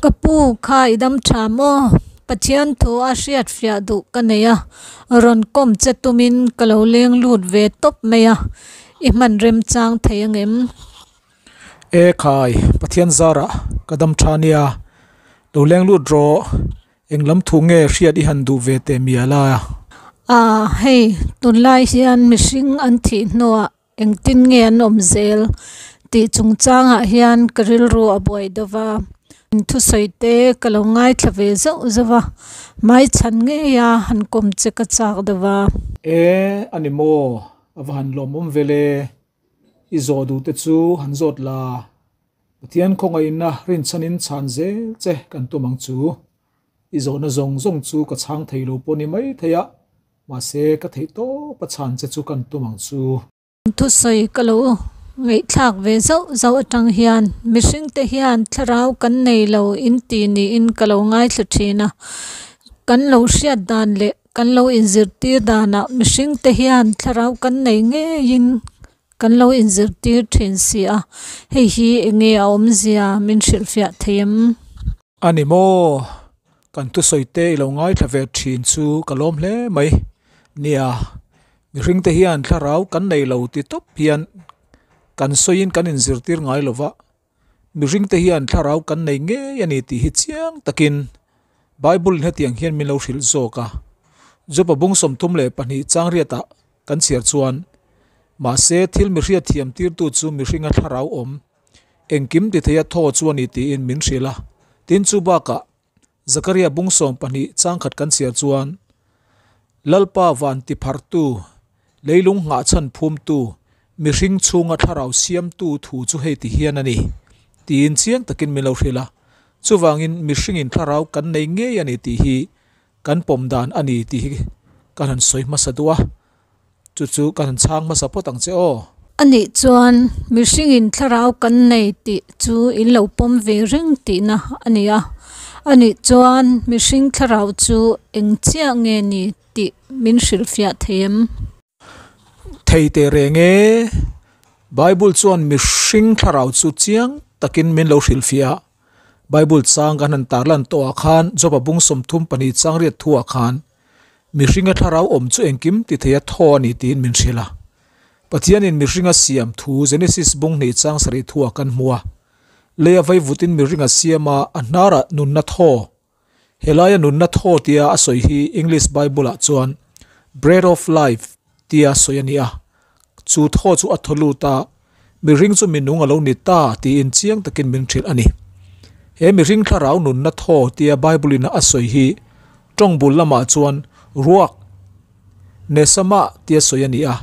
Ka pu kha i dam tha maw? Pathian thu a hriat fiah duh ka nei a, rawn kawm che tumin ka lo leng lut ve tawp mai a, i hman remchang thei angem? E khai, Pathian zarah ka dam tha nia, lo leng lut rawh, eng lam thu nge hriat i han duh ve teh mial a? A, hei, tunlai hian mihring an thih hnuah Engtin nge an awm zel tih chungchangah hian ka rilru a buai deuh va, thusawi te ka lo ngaithla ve zauh zauh va, hmaichhan ngeia han kawm che ka chak deuh va. E, a ni maw? A va han lawmawm vel e. I zawh duh te chu han zawt la. Pathian khawngaihna rinchhanin chhan zel che kan tum ang chu. I zawhna zawng zawng chu ka chhang thei lo pawh ni mai thei a, mahse ka theih tawp a chhan che chu kan tum ang chu. Thusawi ka lo ngaihthlak ve zauh zauh atang hian mihringte hian thlarau kan nei lo in ti niin ka lo ngaithla thin a, kan lo hriat dan leh kan lo inzirtir danah mihringte hian thlarau kan nei ngeiin kan lo inzirtir thin si a, hei hi enge a awmzia min hrilhfiah thei em? A ni maw? Kan thusawi te i lo ngaithla ve thin chu ka lawm hle mai. Nia, mihring te hian thlarau kan nei lo ti tawp hian kan sawiin kan inzirtir ngai lo va, mihring te hian thlarau kan nei ngei a ni tih hi chiang takin Bible in hetiang hian min lo hrilh zawk a. Job-a bung 32 chang riatah kan chhiar chuan, Mahse, thil mi hriatthiam tirtu chu mihringa thlarau awm Engkim ti theia thaw chu a ni tiin min hrilh a. Tin chu bakah Zakaria bung 12 changkhat kan chhiar chuan, Lalpa van ti phartu, leilung nghahchhan phumtu, mihring chhunga thlarau siamtu thu chu hei ti hian a ni, tiin chiang takin min lo hrilh a. Chuvangin mihringin thlarau kan nei ngei a ni tih hi kan pawm dan a ni tih hi kan han sawi hmasa duh a. Chu chu ka han chhang hmasa phawt ang che aw. A nih chuan mihringin thlarau kan nei tih chu in lo pawm ve reng tihna a ni a. A nih chuan mihring thlarau chu eng chiah nge ni tih min hrilhfiah thei em? Thei teh reng e. Bible chuan mihring thlarau chu chiang takin min lo hrilhfiah a. Bible chang kan han tarlan tawhah khan Job-a bung 32 chang riat thuah khan Mihringa thlarau awm chu engkim ti thei a thaw a ni tiin min hrilh a. Pathianin mihringa siam thu Genesis bung hnih chang sarih thuah kan hmu a. Leia vaivutin mihringa siam a, a hnarah nunna thaw. Helaia nunna thaw tia a sawi hi English Bible-ah chuan breath of life tia sawi a ni a. Chu thaw chu a thaw lut a, mihring chu minung a lo ni ta tiin chiang takin min hrilh a ni. He mihring thlarau nunna thaw tia Bible-in a sawi hi tawng bul lamah chuan ruak, neshamah, tia sawi a ni a,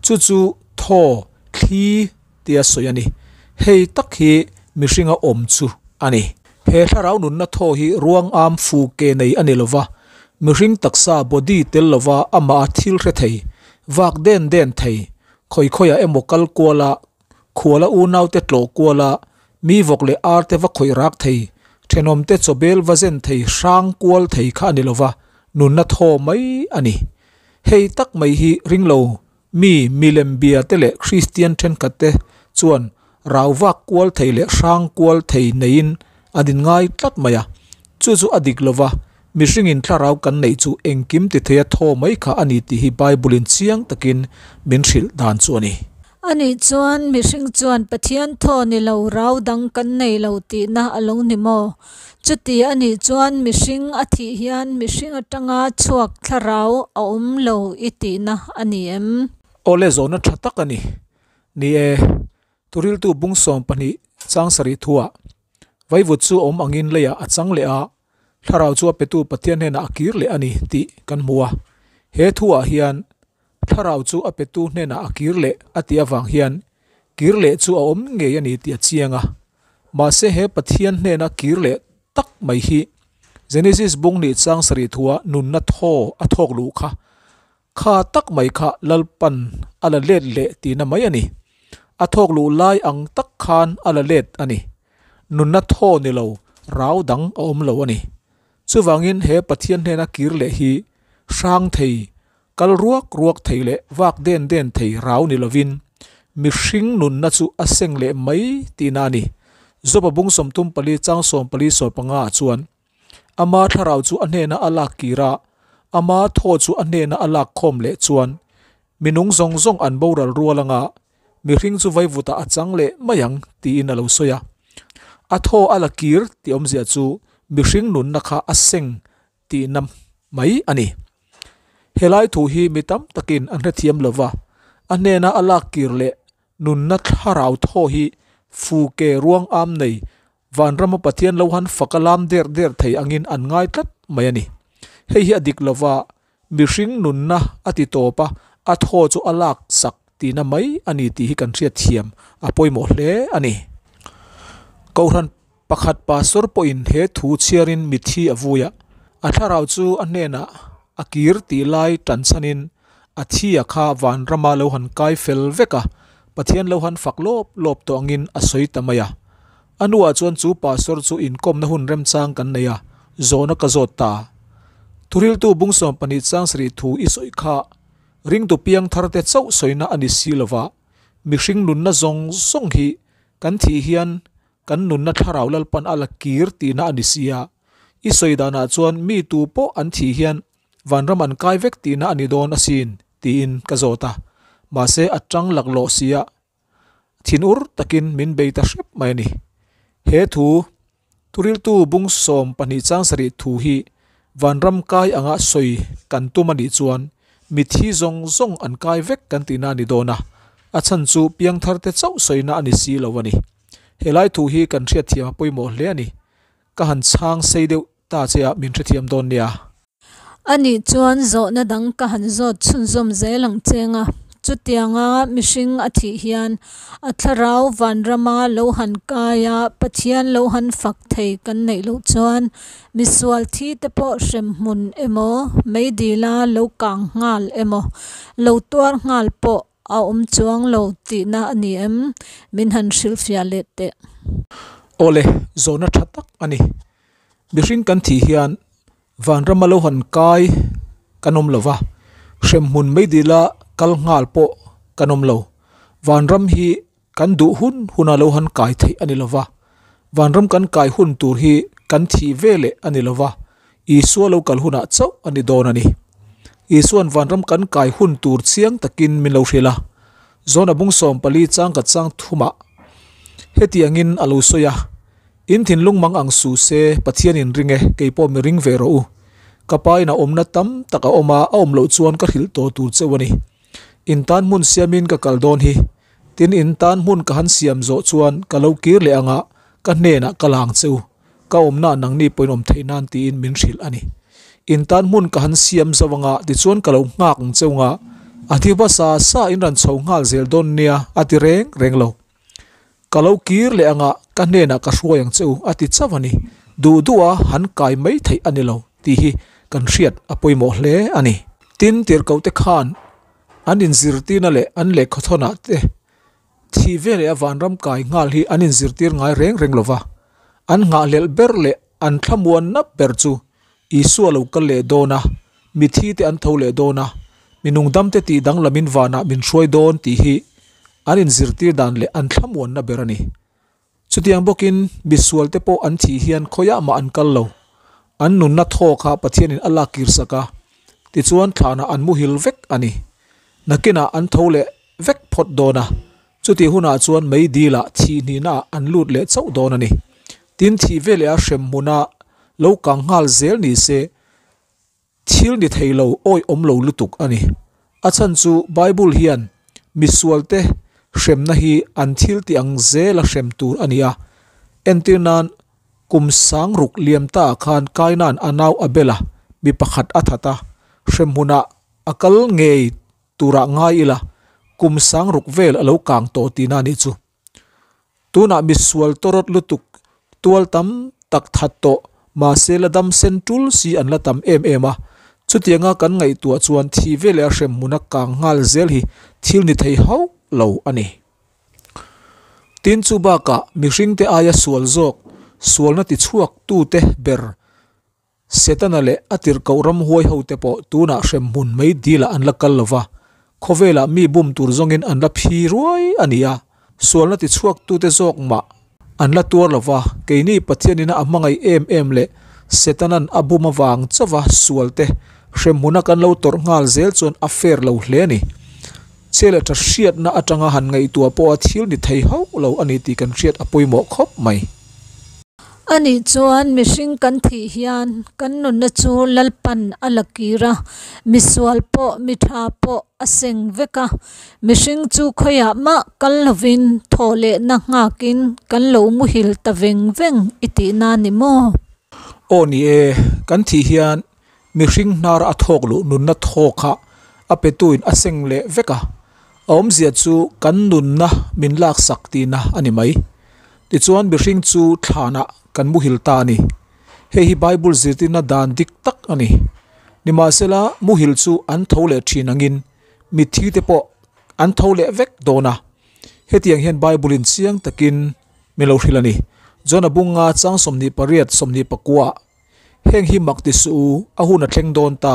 chu chu thaw, thli, tia sawi a ni. Hei tak hi mihringa awm chu a ni. He thlarau nunna thaw hi ruang am fu ke nei a ni lova, mihring taksa, body, tel lova amah a thil hre thei, vak den den thei, khawi khawiah emaw kal kual a, khuala unaute tlawh kual a, mi vawk leh ar te va khawih rak thei, thenawmte chawbel va zen thei hrang kual thei kha a ni lova, nunna thaw mai a ni. Hei tak mai hi ringlo Mi milem bia te leh Kristian thenkhat te chuan rau vak kual thei leh hrang kual thei neiin an inngai tlat mai a. Chu chu a dik lova, mihringin thlarau kan neih chu engkim ti theia thaw mai kha a ni tih hi Bible-in chiang takin min hrilh dan chu a ni. Anih chuan mihring chuan Pathian thaw ni lo rau dang kan nei lo tihna a lo ni maw? Chuti a nih chuan mihring a thih hian mihring atanga chhuak thlarau a awm lo i tihna a ni em? Awle zawhna tha tak a ni. Ni e, Thuriltu bung 12 chang sarih thuah vaivut chu awm angin leiah a chang leh a, thlarau chu a petu Pathian hnenah a kir leh a ni tih kan hmu a. He thuah hian thlarau chu a petu hnenah a kir leh a tih avang hian kir leh chu a awm ngei a ni tih a chiang a. Mahse he Pathian hnena kir leh tak mai hi Genesis bung nih chang sarih thua nunna thaw a thawk luh kha, kha tak mai kha Lalpan a la let leh tihna mai a ni. A thawk luh lai ang tak khan a la let a ni. Nunna thaw ni lo, rau dang a awm lo a ni. Chuvangin he Pathian hnena kir leh hi hrang thei, kal ruak ruak thei leh vak den den thei rau ni lovin mihring nunna chu a seng leh mai tihna a ni. Joba bung 34 chang 14 15 ah chuan, Ama thlarau chu a hnena a lak kir a, ama thaw chu a hnena a lak khawm leh chuan, minung zawng zawng an boral rual anga mihring chu vaivutah a chang leh mai ang tiin a lo sawi a. A thaw a la kir tih awmzia chu mihring nunna kha a seng tihna mai a ni. Helai thu hi mi tam takin an hrethiam lo va, a hnena a lak kir leh nunna thlarau thaw hi fu ke ruang am nei Vanrama Pathian lo han fak a lam der der thei angin an ngai tlat mai a ni. Hei hi a dik lo va, mihring nunna a ti tawp a, a thaw chu a lak sak tihna mai a ni tih hi kan hriatthiam a pawimawh hle a ni. Kohhran pakhat pastor pawhin he thu chhiarin mithi a vui a, a thlarau chu a hnenah a kir tih lai tan chhanin a thi a kha vanrama lo han kai fel vek a, Pathian lo han fak lawp lawp tawh angin a sawi ta mai a. A hnuah chuan chu pastor chu inkawmna hun remchang kan nei a, zawhna ka zawt ta. Thuriltu bung 12 chang sarih thu i sawi kha ringtu piang tharte chauh sawina a ni si lova, mihring nunna zawng zawng hi kan thih hian kan nunna thlarau Lalpan a la kir tihna a ni si a. I sawi danah chuan mi tu pawh an thih hian vanram an kai vek tihna a ni dawn asin tiin ka zawt a, mahse a tang laklawh si a. Thinur takin min bei ta hrep mai a ni. He thu, Thuriltu bung 12 chang sarih thu hi vanram kai anga sawi kan tum a nih chuan mithi zawng zawng an kai vek kan tihna a ni dawn a, a chhan chu piangthar te chauh sawina a ni si lo a ni. Helai thu hi kan hriatthiam a pawimawh hle a ni. Ka han chhang sei deuh ta che a min hrethiam dawn nia. A nih chuan zawhna dang ka han zawt chhunzawm zel ang cheng a, chutianga mihring a thih hian a thlarau vanrama lo han kai a, Pathian lo han fak thei kan neih loh chuan misual thi te pawh hrem hmun emaw, meidila lo kang nghal emaw, lo tuar nghal pawh a awm chuang lo tihna a ni em? Min han hrilhfiah leh teh. Awle, zawhna tha tak a ni. Mihring kan thih hian Vanrama lo han kai kan awm lo va, hremhmun meidila kal nghal pawh kan awm lo. Vanram hi kan duh hun huna lo han kai theih a ni lo va, vanram kan kai hun tur hi kan thih ve leh a ni lo va, Isua lo kal hunah chauh a ni dawn a ni. Isua'n vanram kan kai hun tur chiang takin min lo hrilh a, Zona bung 14 chang ka chang thumah hetiangin a lo sawi a, In thinlung mang ang su se, Pathian in ring e, kei pawh mi ring ve rawh u. Ka pa in a awmna tam tak a awm a, a awm loh chuan ka hrilh tawh tur cheu a ni. In tan hmun siamin ka kal dawn hi. Tin in tan hmun ka han siam zawh chuan ka lo kir leh anga ka hnenah ka lang cheu. Ka awmna nangni pawhin awm theih nan tiin min hrilh a ni. In tan hmun ka han siam zauh anga tichuan ka lo nghak ang cheu nga, a thi hmasa sa in rawn chho nghal zel dawn nia a ti reng reng lo. Ka lo kir leh anga ka hnenah ka hruai ang che u a ti chauh a ni. Duh duh a han kai mai theih a ni lo tih hi kan hriat a pawimawh hle a ni. Tin, tirhkohte khan an inzirtirna leh an lehkhathawnah te thih ve leh a vanram kai nghal hi an inzirtir ngai reng reng lo va. An nghahhlelh ber leh an thlamuanna ber chu Isua lo kal leh dawn a, mithi te an tho leh dawn a, mi nungdam te tih danglamin vanah min hruai dawn tih hi an inzirtir dan leh an thlamuanna ber a ni. Chutiang bawkin misual te pawh an thih hian khawiah mah an kal lo. An nunna thaw kha Pathianin a lak kir sak a, tichuan thlanah an muhil vek a ni. Nakinah an tho leh vek phawt dawn a, chutih hunah chuan meidilah thih hnihnaah an lut leh chauh dawn a ni. Tin, thih veleh a hrem hmuna lo kang nghal zel ni se, thil ni thei lo awi awm lo lutuk a ni. A chhan chu Bible hian misualte hremna hi an thil tih ang zela hrem tur a ni a. Entir nan, kum sang ruk liam ta ah khan Kaina'n a nau Abel-a mi pakhat a that a, hrem hmunah a kal ngei turah ngai ila, kum sang ruk vel a lo kang tawh tihna a nih chu. Tunah misual tawrawt lutuk tual tam tak that tawh mahse la dam sen tul si an la tam em em a, chutianga kan ngaihtuah chuan thi ve leh a hrem hmuna kang nghal zel hi thil ni thei hauh lo a ni. Tin chu bakah mihringte aia sual zawk sualna tichhuak tute ber Setana leh a tirhkoh ramhuai hote pawh tunah hremhmun mai dilah an la kal lo va, khawvelah mi bum tur zawngin an la phi ruai a ni a, sualna tichhuaktute zawk mah An la tuar lo va, keini Pathianina a hmangaih em em leh Setanan a bum avang chauva sualte hremhmuna kan lo tawrh nghal zel chuan a fair lo hle a ni. Chhe leh tha hriatna atanga han ngaihtuah pawha thil ni thei hauh lo a ni tih kan hriat a pawimawh khawp mai. Anih chuan mihring kan thih hian kan nunna chu Lalpan a la kir a, misual pawh mi tha pawh a seng vek a, mihring chu khawiah mah kal lovin thawh lehna nghakin kan lo muhil ta veng veng i tihna ni maw? Aw ni e, kan thih hian mihring hnar a thawk luh nunna thaw kha a petuin a seng leh vek a, a awmzia chu kan nunna min laksak tihna a ni mai. Tichuan mihring chu thlanah kan muhil ta a ni. Hei hi Bible zirtirna dan dik tak a ni. Nimahsela muhil chu an tho leh thin angin mitthi te pawh an tho leh vek dawn a. Hetiang hian Bible-in chiang takin min lo hrilh a ni. John-a bunga chang 28 24 Heng hi mak ti suh u, a hun a thleng dawn ta.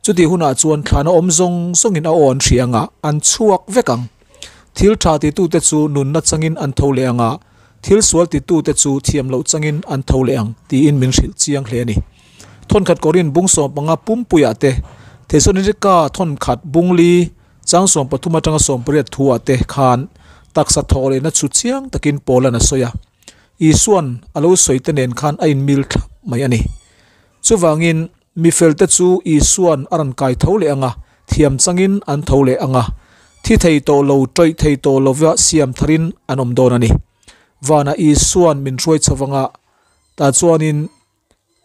Chutih hunah chuan thlana awm zawng zawngin a aw an hria anga, an chhuak vek ang. Thil tha titute chu nunna changin an tho leh anga, thil sual titute chu thiam loh changin an tho leh ang, tiin min hrilh chiang hle a ni. Thawnkhat Korin bung 15 pumpuiah te, Thesalonika thawnkhat bung li chang 13 atanga 18 thuah te khan taksa thawh lehna chu chiang takin Paula'n a sawi a. Isua'n a lo sawi te nen khan a inmil thlap mai a ni. Chuvangin, mi felte chu Isua'n a rawn kai tho leh ang a, thiam changin an tho leh ang a, thi thei tawh lo, tawih thei tawh lova siam tharin an awm dawn a ni. Vanah Isua'n min hruai chho vang a, tah chuanin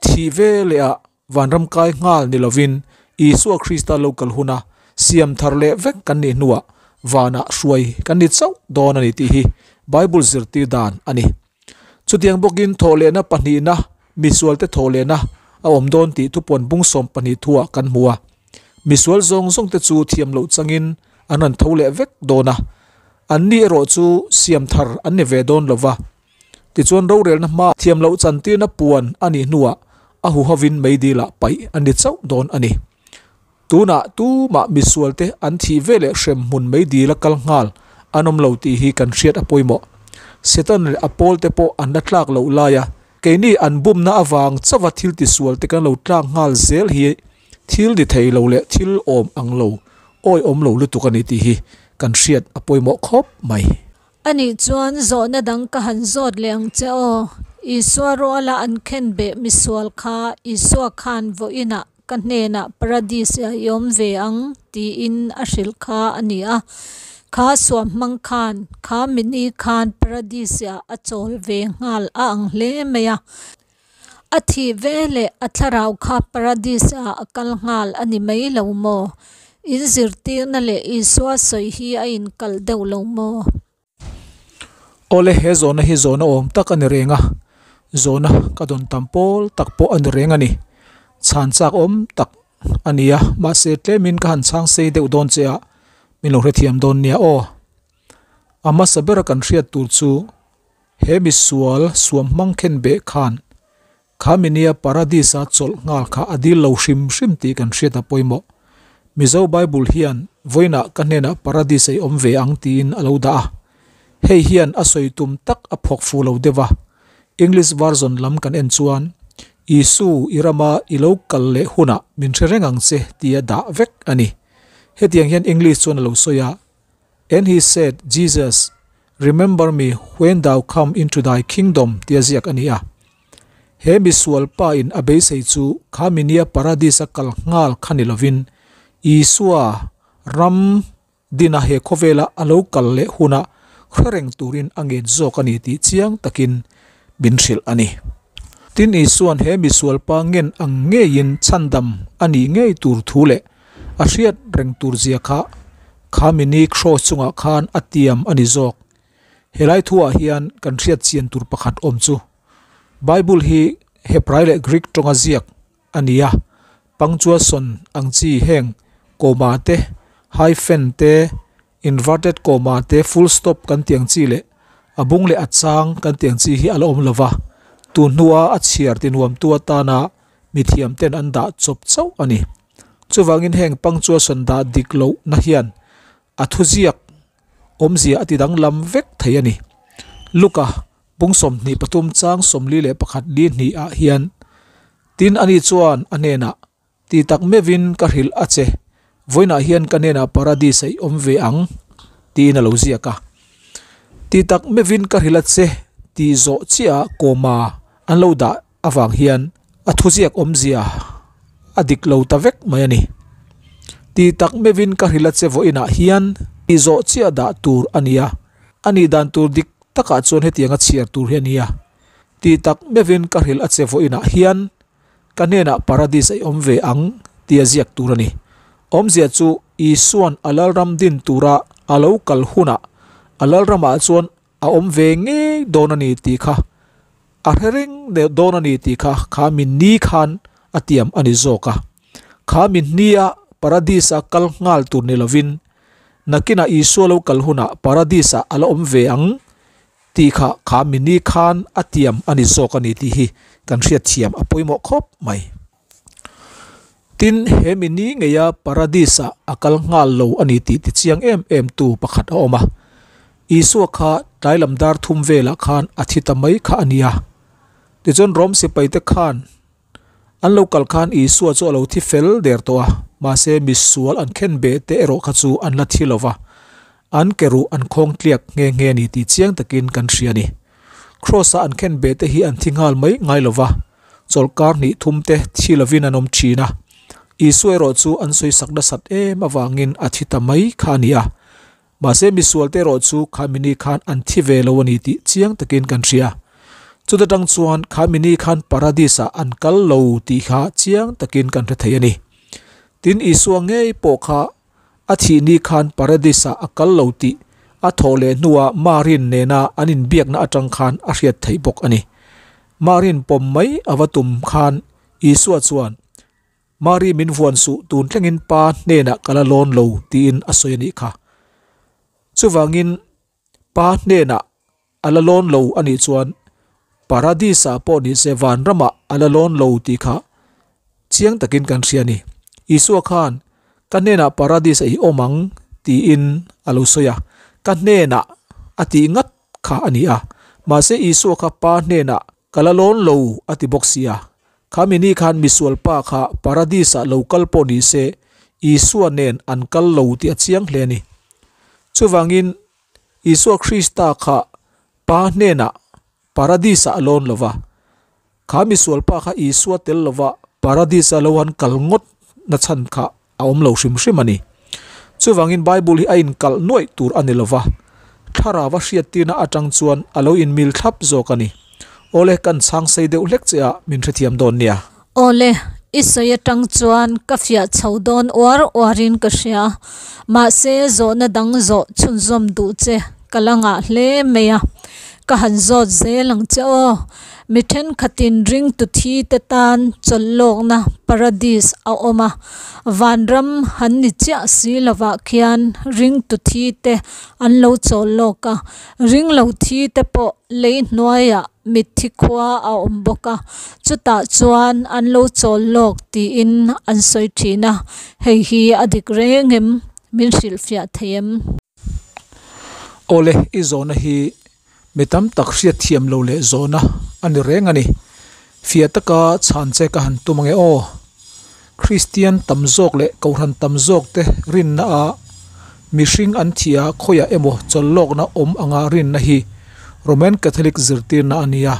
thih ve leh ah vanram kai nghal ni lovin Isua Krista lo kal huna siam thar leh vek kan nih hnuah vanah hruai kan ni chauh dawn a ni tih hi Bible zirtir dan a ni. Chutiang bawkin thawhlehna pahnihna misualte thawhlehna a awm dawn tih thupuan bung 12 thuah kan hmu a. Misual zawng zawngte chu thiam loh changin an rawn tho leh vek dawn a, anni erawh chu siam thar an ni ve dawn lova. Tichuan rorelna hma thiam loh chantirna puan a nih hnuah a huhovin meidilah paih a ni chauh dawn a ni. Tunah tumah misualte an thih ve leh hrem hmun meidila kal nghal an awm lo tih hi kan hriat a pawimawh. Satan leh a pawlte pawh an la tlak loh laia keini an bumna avang chauha thil tisualte kan lo tlak nghal zel hi thil ni thei lo leh thil awm ang lo, awihawm lo lutuk a ni tih hi kan hriat a pawimawh khawp mai. Anih chuan zawhna dang ka han zawt leh ang che aw. Isua ruala an khenbeh misual kha Isua khan vawiinah ka hnenah Paradis-ah i awm ve ang tiin a hrilh kha a ni a. Kha suamhmang khan kha mini khan Paradis-ah a chawl ve nghal a ang hle mai a. A thih ve leh a thlarau kha Paradis-ah a kal nghal a ni mai lo maw? In zirtirna leh Isua sawi hi a inkalh deuh lo maw? Awle, he zawhna hi zawhna awm tak a ni reng a, zawhna ka dawn tam pawl tak pawh a ni reng a ni. Chhan chak awm tak a ni a, mahse tlemin ka han chhang sei deuh dawn che a, min lo hrethiam dawn nia aw. A hmasa bera kan hriat tur chu He misual suamhmang khen beh khan kha minia Paradis-a chawlh nghal kha a dil lo hrim hrim tih kan hriat a pawimawh. Mizo Bible hian vawiinah ka hnenah Paradis ei awm ve ang tiin a lo dah a. Hei hian a sawi tum tak a phawk fu lo deuh a. English version lam kan en chuan Isu i rama i lo kal leh hunah min hre reng ang che tia dah vek a ni. Hetiang hian English chuan a lo sawi a. And he said, Jesus, remember me when thou come into thy kingdom tia ziak a ni a. He misual pa in a beisei chu kha minia paradis a kal nghal kha ni lovin, Isua ram dina he khawvela a lo kal leh huna hre reng turin a ngen zawk a ni tih chiang takin min hrilh a ni. Tin Isuan he misual pa ngen ang ngeiin chhandam a nih ngei tur thu leh A hriat reng tur zia kha kha mini cross chungah khan a tiam a ni zawk. Helai thuah hian kan hriat chian tur pakhat awm chu Bible hi Hebrai leh Greek tawnga ziak a ni a, punctuation ang chi heng comma te, hyphen te, inverted comma te, full stop kan tih ang chi leh a bung leh a chang kan tih ang chi hi a la awm lova, tun hnua a chhiar tinuamtu atana mithiam ten an dah chawp chauh a ni. Chuvangin heng punctuation dah dik lohna hian a thuziak awmzia a ti danglam vek thei a ni. Luka Bung 23 chang 41 li hnih ah hian, Tin ani chuan a hnenah, Ti tak meuhin ka hrilh a che, vawiinah hian ka hnenah Paradis a i awm ve ang, tiin a lo ziak a. Ti tak meuhin ka hrilh a che tih zawh chiah comma an lo dah avang hian a thuziak awmzia a dik lo ta vek mai a ni. Ti tak meuhin ka hrilh a che vawiinah hian tih zawh chiah dah tur a ni a, a nih dan tur dik takah chuan hetianga chhiar tur hi a ni a. Ti tak meuhin ka hrilh a che vawiinah hian ka hnenah Paradis a i awm ve ang tia ziak tur a ni. Awmzia chu Isua'n a Lalram din tura a lo kal hunah a Lalramah chuan a awm ve ngei dawn a ni tih kha a hre reng dawn a ni tih kha kha mi ni khan a tiam a ni zawk a. Kha mi hnia Paradis-a kal nghal tur ni lovin nakinah Isua lo kal hunah Paradis-ah a la awm ve ang Tih kha kha mini khan a tiam a ni zawk a ni tih hi kan hriatthiam a pawimawh khawp mai. Tin, he mini ngeia Paradis-ah a kal nghal lo a ni tih tichiang em em tu pakhat a awm a. Isua kha tlai lam dar thum velah khan a thi ta mai kha a ni a. Tichuan Rom sipaite khan an lo kal khan Isua chu a lo thi fel der tawh a, mahse misual an khen beh te erawh kha chu an la thi lo va. An ke ruh an khawng tliak nghe nghe a ni tih chiang takin kan hria a ni. Kraws-a an khen beh te hi an thi nghal mai ngai lo va, chawlhkar hnih thum te thi lovin an awm thin a. Isua erawh chu an sawi sak nasat em avangin a thi ta mai kha a ni a. Mahse misual te erawh chu khamini khan an thi ve lo a ni tih chiang takin kan hria. Chuta tang chuan khamini khan Paradis-ah an kal lo tih kha chiang takin kan hre thei a ni. Tin, Isua ngei pawh kha A thih ni khan Paradis-ah a kal lo tih a thawh leh hnuah Marin nena an inbiakna atang khan a hriat theih bawk a ni. Marin pawm mai a va tum khan Isua chuan, Mari min vuan suh, tun thlengin Pa hnenah ka la lawn lo tiin a sawi a nih kha. Chuvangin Pa hnenah a la lawn lo a nih chuan Paradis-ah pawh ni se vanramah a la lawn lo tih kha chiang takin kan hria a ni. Isua khan, Ka hnenah Paradis a i awm ang tiin a lo sawi a, ka hnenah a tih ngat kha a ni a. Mahse Isua kha Pa hnenah ka la lawn lo a ti bawk si a. Khami ni khan misual pa kha Paradis-ah lo kal pawh ni se Isua nen an kal lo tih a chiang hle a ni. Chuvangin Isua Krista kha Pa hnenah Paradis-ah a lawn lo va. Kha misual pa kha Isua tel lova Paradis-a lo han kal ngawt na chhan kha a awm lo hrim hrim a ni. Chuvangin Bible hi a inkalh nuaih tur a ni lo va, thlarau a hriattirna atang chuan a lo inmil thlap zawk a ni. Awle, kan chhang sei deuh hlek che a, min hrethiam dawn nia. Awle, i sawi atang chuan ka fiah chho dawn uar uarin ka hria. Mahse, zawhna dang zawh chhunzawm duh che ka la ngah hle mai a. Ka han zawt zel ang che aw. Mi thenkhatin ringtu thi te tan chawlhlawkna paradis a awm a, vanram han ni chiah si lovah khian ringtu thi te an lo chawllawk a, ringlo thi te pawh lei hnuaiah mitthi khua a awm bawk a, chutah chuan an lo chawl lawk tiin an sawi thin a, hei hi a dik reng em? Min hrilhfiah thei em? Awle, i zawhna hi mi tam tak hriatthiam lo leh zawhna a ni reng a ni. Fiah taka chhan che ka han tum ange aw. Kristian tam zawk leh Kohhran tam zawk te rinna a mihring an thih a khawiah emaw chawlhlawkna awm anga rinna hi Roman Catholic zirtirna a ni a.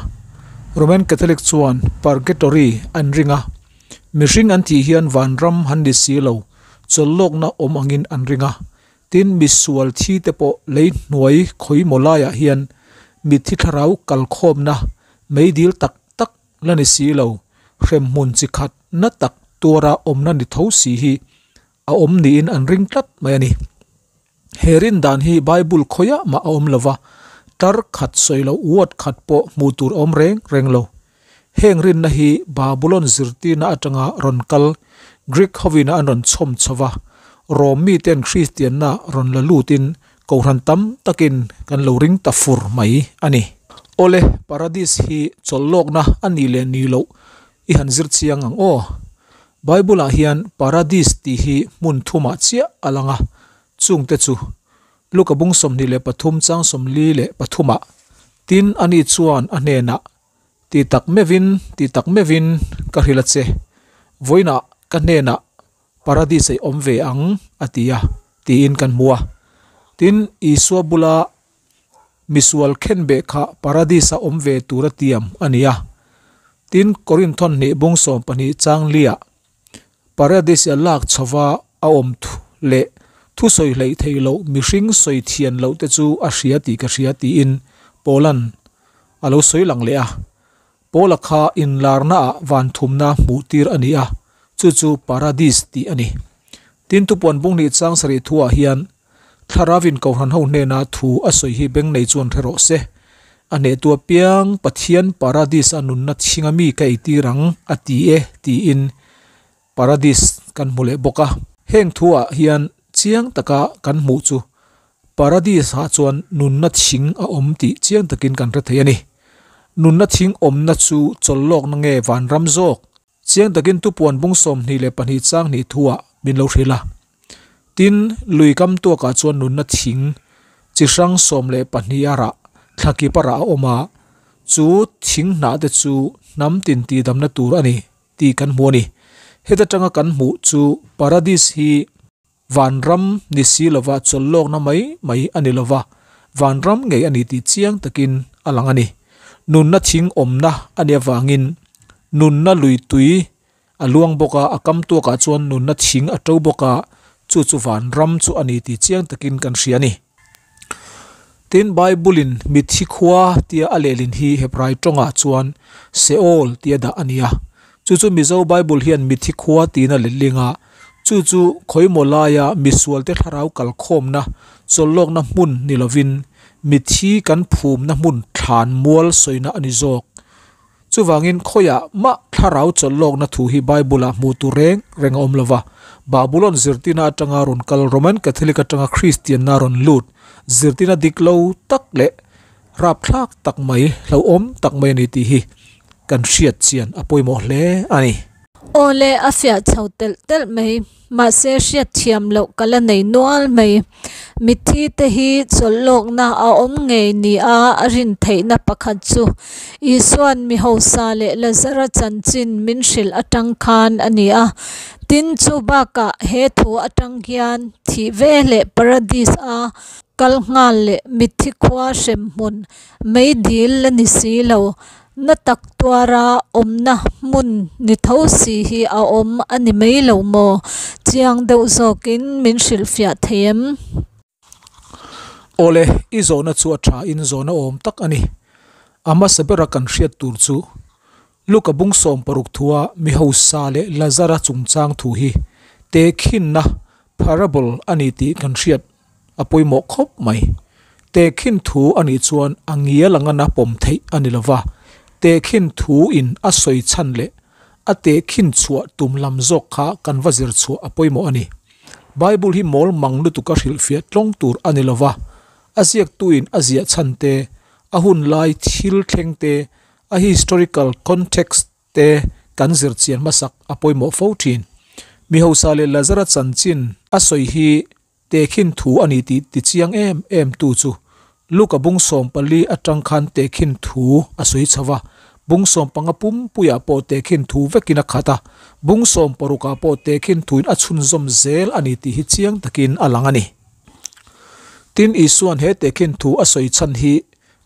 Roman Catholic chuan Purgatory an ring a, mihring an thih hian vanram han ni si lo chawlhlawkna awm angin an ring a. Tin, misual thi te pawh lei hnuai khawi maw laiah hian mitthi thlarau kalkhawmna meidil tak tak La ni si lo, hremhmun chi khat na tak tuara awmna ni tho si hi a awm niin an ring tlat mai a ni. He rin dan hi Bible khawiah mah a awm lo va, tar khat sawi loh word khat pawh hmuh tur a awm reng reng lo. Heng rinna hi Babulon zirtirna atanga rawn kal Greek hovina an rawn chhawm chho va, Rom miten Kristianna rawn la lutin Kohhran tam takin kan lo ring ta fur mai a ni. Awle, Paradis hi chawlhlawkna a nih leh nih loh i han zir chiang ang aw. Bible-ah hian Paradis tih hi hmun thumah chiah a lang a, chungte chu Luka bung 23 chang 43 ah. Tin, ani chuan a hnenah, Ti tak meuhin, ti tak meuhin ka hrilh a che, vawiinah ka hnenah Paradis ei awm ve ang, a ti a, tiin kan hmu a. Tin, Isua bula misual khenbeh kha Paradis-a awm ve tura tiam a ni a. Tin, Korinthon hnih bung 12 chang liah Paradis-a lak chhova a awm thu leh thusawi hleih theih loh mihring sawi thian loh te chu a hria tih ka hria tiin Paula'n a lo sawi lang leh a. Paula kha inlarnaah vanthumna hmuhtir a ni a, chu chu Paradis tih a ni. Tin, Tupuan bung hnih chang sarih thuah hian Thlarauin Kohhran ho hnena thu a sawi hi beng nei chuan hre rawh se. A hnehtu apiang Pathian Paradis a nunna chhinga mi ka eitir ang a ti e tiin Paradis kan hmu leh bawk a. Heng thuah hian chiang taka kan hmuh chu Paradis ah chuan nunna thing a awm tih chiang takin kan hre thei a ni. Nunna thing awmna chu chawlhlawkna nge vanram zawk? Chiang takin tupuan bung 22 chang hnih thuah min lo hrilh a. Tin, lui kam tuakah chuan nunna thing chi hrang 12 a rah thla kip a rah a awm a, chu thing hnah te chu hnam tin tihdamna tur a ni tih kan hmu a ni. Heta tanga kan hmuh chu Paradis hi vanram ni si lova chawlhlawkna mai mai a ni lova, vanram ngei a ni tih chiang takin a lang a ni. Nunna thing awmna a nih avangin nunna lui tui a luang bawk a, a kam tuakah chuan nunna thing a to bawk a, chu chu vanram chu a ni tih chiang takin kan hria a ni. Tin, Bible-in mitthi khua tia a lehlin hi Hebrai tawngah chuan Sheol tia dah a ni a. Chu chu Mizo Bible hian mitthi khua tiin a letling a, chu chu khawimaw laia misualte thlarau kalkhawmna, chawlhlawkna hmun ni lovin mitthi kan phumna hmun thlan mual sawina a ni zawk. Chuvangin khawiah mah thlarau chawlhlawkna thu hi Bible-ah hmuh tur reng reng a awm lo va. Babulon zirtirna atanga rawn kal Roman Catholic atanga Kristianna rawn lut zirtirna dik lo tak leh rapthlak tak mai, hlauhawm tak mai a ni tih hi kan hriat chian a pawimawh hle a ni. Aw le, a fiah chho telh telh mai. Mahse hriat thiam loh ka la nei nual mai. Mitthi te hi chawlhlawkna a awm ngei ni a a rin theihna pakhat chu Isua'n mi hausa leh Lazara chanchin min hrilh atang khan a ni a. Tin, chu bakah he thu atang hian thih ve leh Paradis a kal nghal leh mitthi khua hrem hmun mei dil la ni si lo. Na tak tuara awmna hmun ni tho si hi a awm a ni mai lo maw? Chiang deuh zawkin min hrilhfiah thei em? Awle, i zawhna chu a tha in zawhna awm tak a ni. A hmasa bera kan hriat tur chu Luka bung 60 thua mi hausa leh Lazara chungchang thu hi tehkhinna, parable, a ni tih kan hriat a pawimawh khawp mai. Tehkhin thu a nih chuan a ngial anga na pawm theih a ni lova, tehkhin thu in a sawi chhan leh a tehkhin chhuah tum lam zawk kha kan va zir chhuah a pawimawh a ni. Bible hi mawl mang lutuk a hrilhfiah tlawng tur a ni lova, a ziaktu in a ziah chhan te, a hun lai thil thleng te, a historical context te kan zir chian hmasak a pawimawh fo thin. Mi hausa leh Lazara chanchin a sawi hi Tehkhin thu a ni tih tichiang em em tu chu Luka bung 14 atang khan tehkhin thu a sawi chho va, bung 15 pumpuiah pawh tehkhin thu vekin a khat a, bung 60 ah pawh tehkhin thuin a chhunzawm zel a ni tih hi chiang takin a lang a ni. Tin, Isua'n he tehkhin thu a sawi chhan hi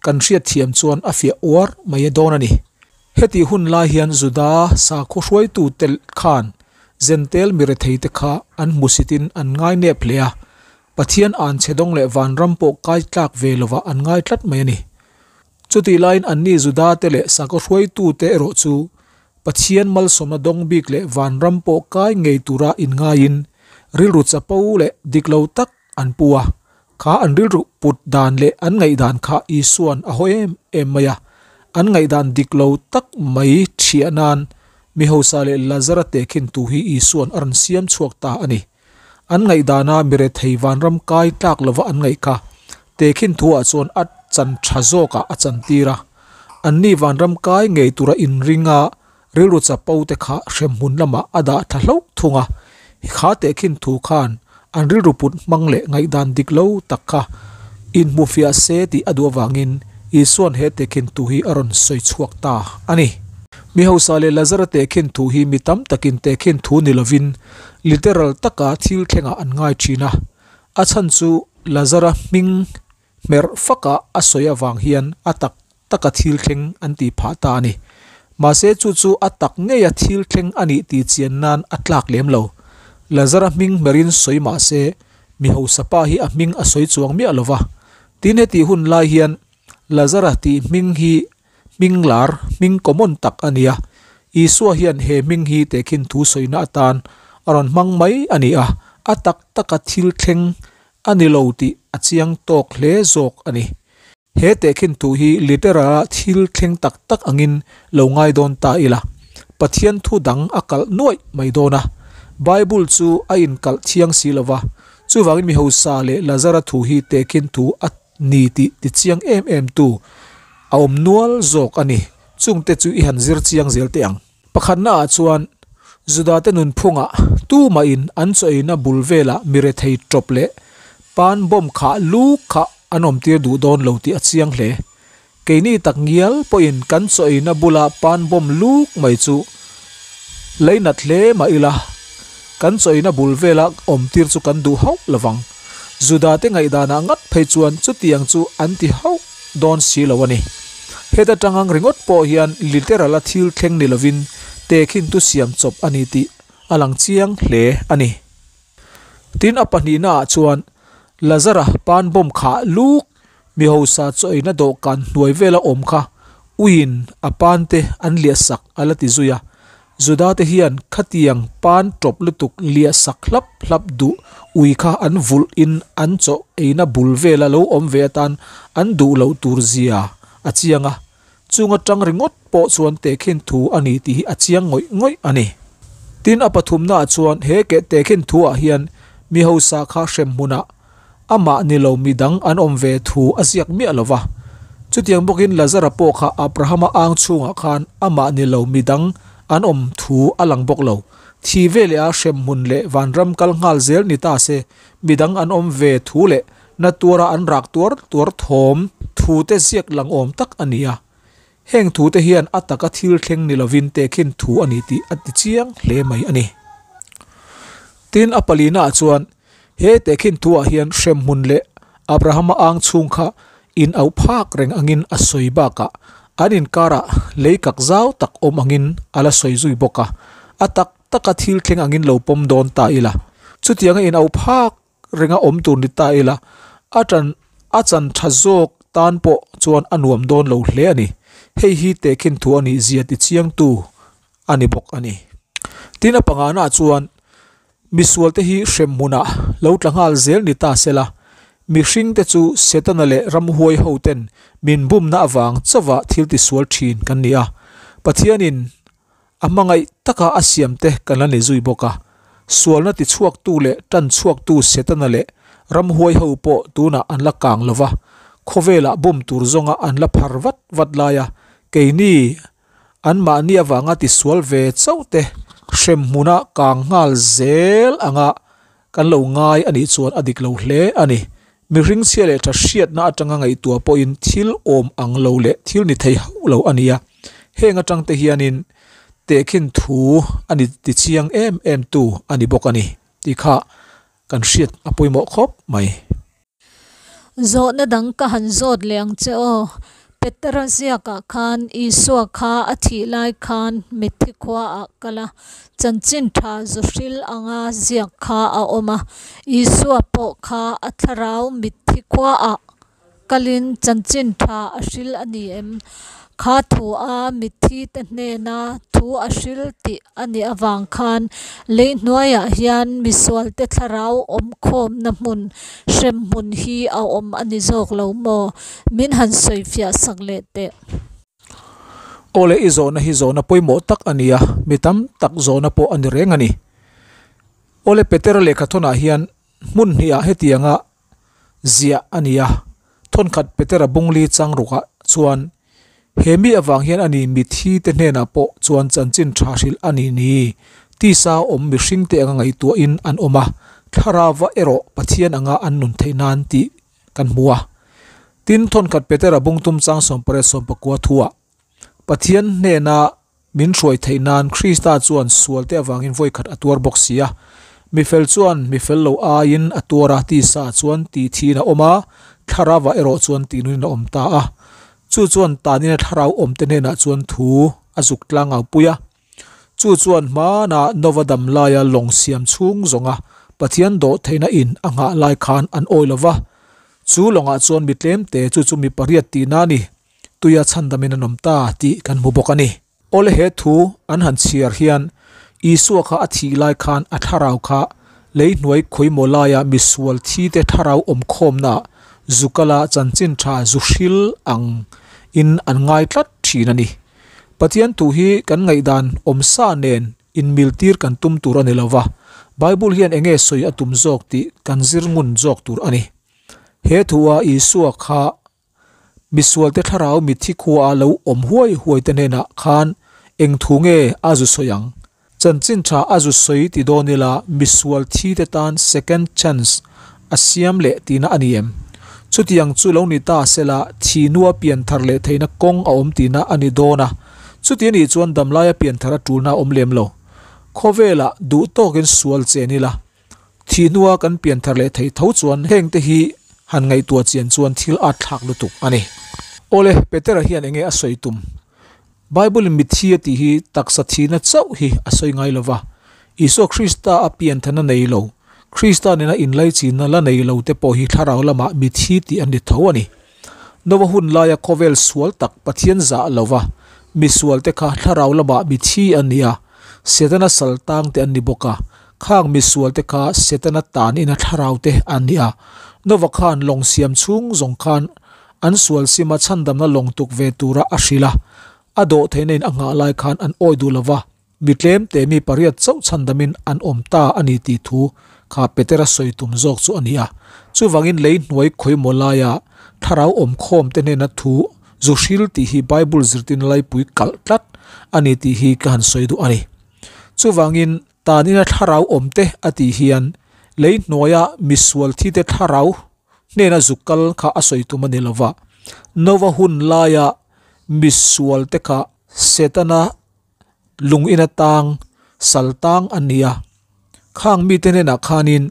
kan hriatthiam chuan a fiah uar mai dawn a ni. Heti hun lai hian Juda sakhaw hruaitute khan Zentel miretheite kha an hmusitin an ngai nep hle a, Pathian an chhe dawng leh vanram pawh kai tlak ve lovah an ngai tlat mai a ni. Chutih laiin anni Judate leh sakhaw hruaitute erawh chu Pathian malsawmna dawng bik leh vanram pawh kai ngei tura inngaiin rilru chapo leh dik lo tak an pu a, Kha an rilru put dan leh an ngaihdan kha Isua'n a haw em em mai a, an ngaihdan dik lo tak mai thiah nan mi hausa leh Lazara tehkhin tu hi Isua'n a rawn siam chhuak ta a ni. An ngaihdana mi rethei vanram kai tlak lova an ngaih kha tehkhin thuah chuan a chan tha zawkah a chantir a. Anni vanram kai ngei tura inring a rilru chapo te kha hremhmun lamah a dah thla hlauh thung a, kha tehkhin thu khan an rilru put hmang leh ngaihdan dik lo tak kha inhmufiah se tih a duh avangin Isuan he tehkhin thu hi a rawn sawi chhuak ta a ni. Mi hausa leh Lazara tehkhin thu hi mi tam takin tehkhin thu ni lovin literal taka thil thlengah an ngai thin a. A chhan chu Lazara hming hmerh faka a sawi avang hian a tak taka thil thleng an tih phah ta a ni. Mahse chu chu a tak ngeia thil thleng a nih tih chian nan a tlak lem lo. Lazara hming hmerin sawi mah se mi hausa pa hi a hming a sawi chuang miah lo va. Tin heti hun lai hian Lazara tih hming hi hming lar, hming common tak a ni a. Isua hian he hming hi tehkhin thu sawina atan a rawn hmang mai a ni a, a tak taka thil thleng a ni lo tih a chiang tawk hle zawk a ni. He tehkhin thu hi literal-a thil thleng tak tak angin lo ngai dawn ta ila, Pathian thu dang a kalh nuaih mai dawn a. Bible chu a inkalh thiang si lo va, chuvangin mi hausa leh Lazara thu hi tehkhin thu a ni tih tichiang em em tu a awm nual zawk a ni. Chungte chu i han zir chiang zel teh ang. Pakhatna ah chuan Judate nunphungah tumahin an chaw eina bul velah mi rethei tawp leh pan bomb khah luk kha an awmtir duh dawn lo tih a chiang hle. Keini tak ngial pawhin kan chaw eina bula pan bomb luk mai chu leinat hle mah ila kan chaw eina bul vela awmtir chu kan duh hauh lovang. Judate ngaihdanah ngat phei chuan chutiang chu an ti hauh dawn si lo a ni. Heta tangang ringawt pawh hian literal-a thil thleng ni lovin tehkhin tu siam chawp a ni tih a lang chiang hle a ni. Tin, a pahnihnaah chuan Lazara pan bomb khah luk mi hausa chaw eina dawhkan hnuai vela awm kha uiin a pante an liah sak a la ti zui a. Juda te hian khatiang pan tawp lutuk liah sak hlap hlap duh ui kha an vulh in an chaw eina bul vela lo awm ve atan an duh loh tur zia a chiang a, chung atang ringawt pawh chuan tehkhin thu a ni tih hi a chiang ngawih ngawih a ni. Tin, a pathumna ah chuan he keh tehkhin thu ah hian mi hausa kha hrem hmunah amah ni lo midang an awm ve thu a ziak miah lo va. Chutiang bawkin Lazara pawh kha Abrahama ang chhungah khan amah ni lo midang an awm thu a lang bawk lo. Thi ve leh a hremhmun leh vanram kal nghal zel ni ta se midang an awm ve thu leh na tuara an rak tuar tuar thawm thu te ziak lang awm tak a ni a. Heng thu te hian a taka thil thleng ni lovin tehkhin thu a ni tih a ti chiang hle mai a ni. Tin, a palina ah chuan He tehkhin thuah hian hremhmun leh Abrahama ang chhung kha in auh phak reng angin a sawi bakah an inkarah lei kak zau tak awm angin a la sawi zui bawk a, a tak taka thil thleng angin lo pawm dawn ta ila. Chutianga in auh phak renga awm tur ni ta ila, a tan a chan tha zawk tan pawh chuan a nuam dawn lo hle a ni. Hei hi tehkhin thu a nih zia tichiangtu a ni bawk a ni. Tin, a pangana chuan Misualte hi hremhmunah lo tla nghal zel ni ta sela, mihringte chu Setana leh ramhuai hoten min bumna avang chauha thil tisual thin kan ni a. Pathianin a hmangaih taka a siamte kan la ni zui bawk a. Sualna tichhuaktu leh tan chhuaktu Setana leh ramhuai ho pawh tunah an la kang lo va, khawvelah bum tur zawnga an la phar vat vat laia keini Anmahni avanga tisual ve chauh te hremhmuna kang nghal zel anga kan lo ngai a nih chuan a dik lo hle a ni. Mihring chhia leh tha hriatna atanga ngaihtuah pawhin thil awm ang lo leh thil ni thei hauh lo a ni a. Heng atang te hianin tehkhin thu a ni tichiang em em tu a ni bawk a ni tih kha kan hriat a pawimawh khawp mai. Zawhna dang ka han zawt leh ang che aw. Petera ziakah khan Isua kha a thih lai khan mitthi khuaah kal a, chanchin tha zuhril anga ziak kha a awm a. Isua pawh kha a thlarau mitthi khuaah kalin chanchin tha a hril a ni em? Kha thu a mitthi te hnena thu a hril tih a nih avang khan lei hnuaiah hian misualte thlarau awmkhawmna hmun, hremhmun hi a awm a ni zawk lo maw? Min han sawifiah sak leh teh. Aw le, i zawhna hi zawhna pawimawh tak a ni a, mi tam tak zawhna pawh a ni reng a ni. Aw le, Petera lehkhathawnah hian hmun hnihah hetianga ziah a ni a, thawnkhat Petera bungli chang rukah chuan he mi avang hian a ni mithi te hnenah pawh chuan chanchin tha hrilh a nih ni, tisa awm mihring te anga ngaihtuahin an awm a, thlarava erawh Pathian anga an nun theih nan tih kan hmu a. Tin, thawnkhat Petera bungtum chang 18 19 thuah, Pathian hnena min hruai theih nan Krista chuan sualte avangin vawikhat a tuar bawk si a. Mi fel chuan mi fel lo aiin a tuar a, tisa chuan tih thiin a awm a, thlarauah erawh chuan tih nunin a awm ta a. Chu chuan tanina thlarau awmte hnenah chuan thu a zuk tlangau pui a. Chu chuan hmana Nova dam laia lawng siam chhung zawnga Pathian dawh theihna in a nghah lai khan an awi lo va. Chu lawngah chuan mi tlemte chu chu mi pariat tihna a ni. Tuia chhandamin an awm ta tih kan hmu bawk a ni. Awle he thu an han chhiar hian Isua kha a thih lai khan a thlarau kha lei hnuai khawimaw laia misual thite thlarau awmkhawmnaah zukala chanchin tha zu hril ang in an ngai tlat thin a ni. Pathian thu hi kan ngaihdan awmsa nen inmiltir kan tum tur a ni lo va, Bible hian enge sawi a tum zawk tih kan zir ngun zawk tur a ni. He thua Isua kha Misualte thlarau mitthi khua lo awm huai huai te hnenah khan eng thu nge a zu sawi ang? Chanchin tha a zu sawi ti dawn ila misual thi te tan second chance a siam leh tihna a ni em? Chutiang chu lo ni ta sela thi nua pian thar leh theihna kawng a awm tihna a ni dawn a, chuti anih chuan damlaia pian thar a tulna a awm lem lo. Khawvelah duh tawkin sual chen ila Thih hnua kan pian thar leh theih tho chuan heng te hi han ngaihtuah chian chuan thil at thlak lutuk a ni. Awle, Petera hian enge a sawi tum? Bible in mitthi a tih hi taksa thihna chauh hi a sawi ngai lo va. Isua Krista a pian than a nei lo, Krista nena inlaichinna la nei lo te pawh hi thlarau lamah mitthi tih an ni tho a ni. Nova hun laia khawvel sual tak Pathian zah lo va, misualte kha thlarau lamah mitthi an ni a, Setana saltang te an ni bawk a. Khang misualte kha Setana tan ina thlarau te an ni a. Nova khan lawng siam chhung zawng khan an sual sima chhandamna lawng tuk ve tura a hrilh a. A dawh theihna in a nghah lai khan an awi duh lo va, mi tlem te mi pariat chauh chhandamin an awm ta a ni tih thu kha Petera sawi tum zawk chu a ni a. Chuvangin lei hnuai khawimaw laia thlarau awmkhawm te hnena thu zu hril tih hi Bible zirtirna laipui kalh tlat a ni tih hi ka han sawi duh a ni. Chuvangin Tan ina thlarau awm te a tih hian lei hnuaia misual thi te thlarau hnena zuk kal kha a sawi tum a ni lo va. Nova hun laia misual te kha Setana lung ina tang, sal tang an ni a. Khang mite hnenah khanin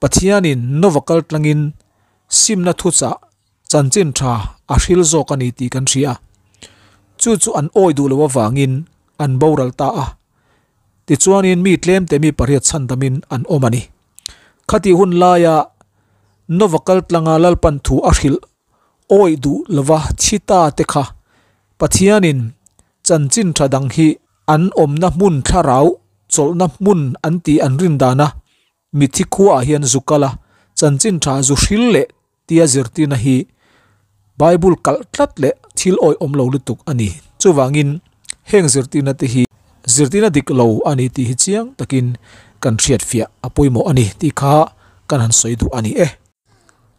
Pathianin Nova kal tlangin simna thuchah chanchin tha a hril zawk a ni tih kan hria. Chu chu an awi duh loh avangin an boral ta a. Tichuanin mi tlemte mi pariat chhandamin an awm a ni. Khatih hun laia Nova kal tlanga Lalpan thu a hrilh awih duh lova thi ta te kha Pathianin chanchin tha dang hi an awmna hmun thlarau chawlhna hmun an tih an rin dana Mitthi khuaah hian zu kal a, chanchin tha zu hril leh tia zirtirna hi Bible kalh tlat leh thil awihawm lo lutuk a ni. Chuvangin heng zirtirna te hi zirtirna dik lo a ni tih hi chiang takin kan hriatfiah a pawimawh a ni tih kha kan han sawi duh a ni e.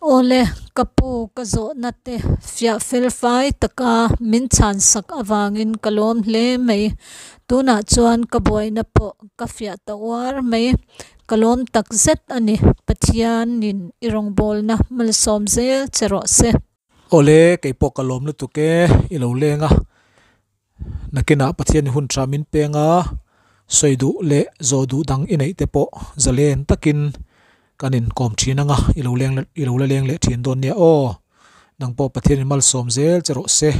Awle, ka pu ka zawhna te fiah fel fai taka min chhan sak avangin ka lawm hle mai. Tunah chuan ka buaina pawh ka fiah ta uar mai. Ka lawm tak zet a ni. Pathianin i rawngbawlna malsawm zel che rawh se. Awle, kei pawh ka lawm lutuk e, i lo leng a. Nakinah Pathian hun tha min peng a, sawi duh leh zawh duh dang i neih te pawh zalen takin kan inkawm thin ang a, i lo leng i lo la leng leh thin dawn nia aw. Nang pawh Pathianin malsawm zel che rawh se.